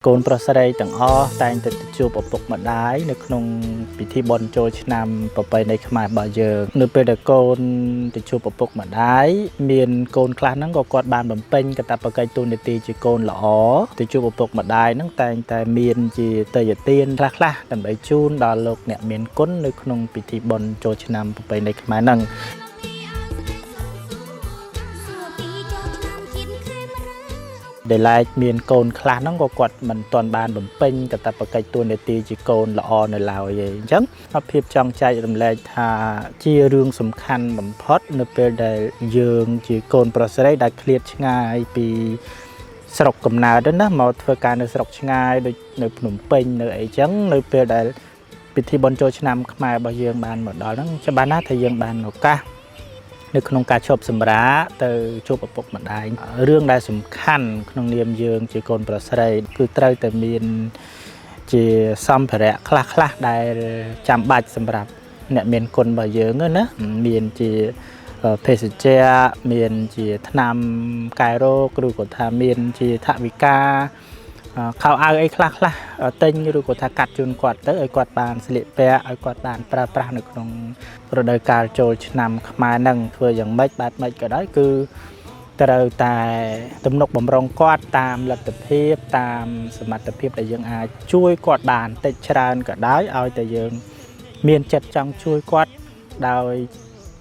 កូនប្រុសស្រីទាំងអស់តែងតែទៅជួបឪពុកម្ដាយនៅក្នុងពិធីបុណ្យចូលឆ្នាំប្រពៃណីខ្មែររបស់យើងនៅពេលដែលកូនទៅជួបឪពុកម្ដាយមានកូនខ្លះហ្នឹងក៏គាត់បានបំពេញកាតព្វកិច្ចតួនាទីជាកូនល្អទៅជួបឪពុកម្ដាយហ្នឹងតែងតែមានជាទេយ្យទានខ្លះៗដើម្បីជូនដល់លោកអ្នកមានគុណនៅក្នុងពិធីបុណ្យចូលឆ្នាំប្រពៃណីខ្មែរហ្នឹង ដែលឡែកមានកូនខ្លះហ្នឹងក៏គាត់មិនទាន់បានបំពេញកាតព្វកិច្ចតួនាទីជាកូនល្អនៅឡើយទេអញ្ចឹងភាពចង់ចែករំលែកថាជារឿងសំខាន់បំផុតនៅពេលដែលយើងជាកូនប្រុសស្រីដែលឃ្លាតឆ្ងាយពីស្រុកកំណើតណាមកធ្វើការនៅស្រុកឆ្ងាយដូចនៅភ្នំពេញនៅអីចឹងនៅពេលដែលពិធីបុណ្យចូលឆ្នាំខ្មែររបស់យើងបានមកដល់ហ្នឹងច្បាស់ណាស់ថាយើងបានឱកាសនៅក្នុងការឈប់សម្រាកទៅជួបឪពុកម្ដាយរឿងដែលសំខាន់ក្នុងនាមយើងជាកូនប្រុសស្រីគឺត្រូវតែមានជាសម្ភារៈខ្លះៗដែលចាំបាច់សម្រាប់អ្នកមានគុណរបស់យើងណាមានជាភេសជ្ជៈមានជាថ្នាំកែរោគឬក៏ថាមានជាថវិកាខោអាវអីខ្លះខ្លះទិញឬក៏ថាកាត់ជូនគាត់ទៅឲ្យគាត់បានស្លៀកពាក់ឲ្យគាត់បានប្រើប្រាស់នៅក្នុងរដូវកាលចូលឆ្នាំខ្មែរហ្នឹងធ្វើយ៉ាងម៉េចបែបម៉េចក៏ដោយគឺត្រូវតែទំនុកបំរុងគាត់តាមលទ្ធភាពតាមសមត្ថភាពដែលយើងអាចជួយគាត់បានតិចច្រើនក៏ដោយឲ្យតែយើងមានចិត្តចង់ជួយគាត់ដោយ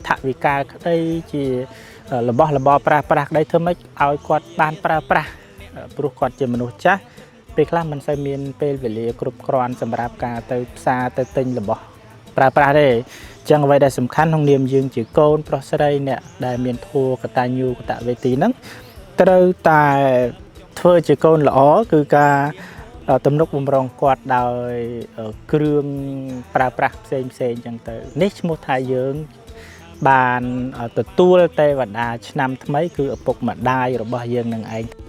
ថវិកាក្តីជារបស់របរប្រើប្រាស់ក្តីធ្វើម៉េចឲ្យគាត់បានប្រើប្រាស់ព្រោះគាត់ជាមនុស្សចាស់ពេលខ្លះមិនសូវមានពេលវេលាគ្រប់គ្រាន់សម្រាប់ការទៅផ្សារទៅទិញរបស់ប្រើប្រាស់ទេអញ្ចឹងអ្វីដែលសំខាន់ក្នុងនាមយើងជាកូនប្រុសស្រីអ្នកដែលមានធម៌កតញ្ញូកតវេទីហ្នឹងត្រូវតែធ្វើជាកូនល្អគឺការទំនុកបំរុងគាត់ដោយគ្រឿងប្រើប្រាស់ផ្សេងផ្សេងអញ្ចឹងទៅនេះឈ្មោះថាយើងបានទទួលទេវតាឆ្នាំថ្មីគឺឪពុកម្ដាយរបស់យើងនឹងឯង។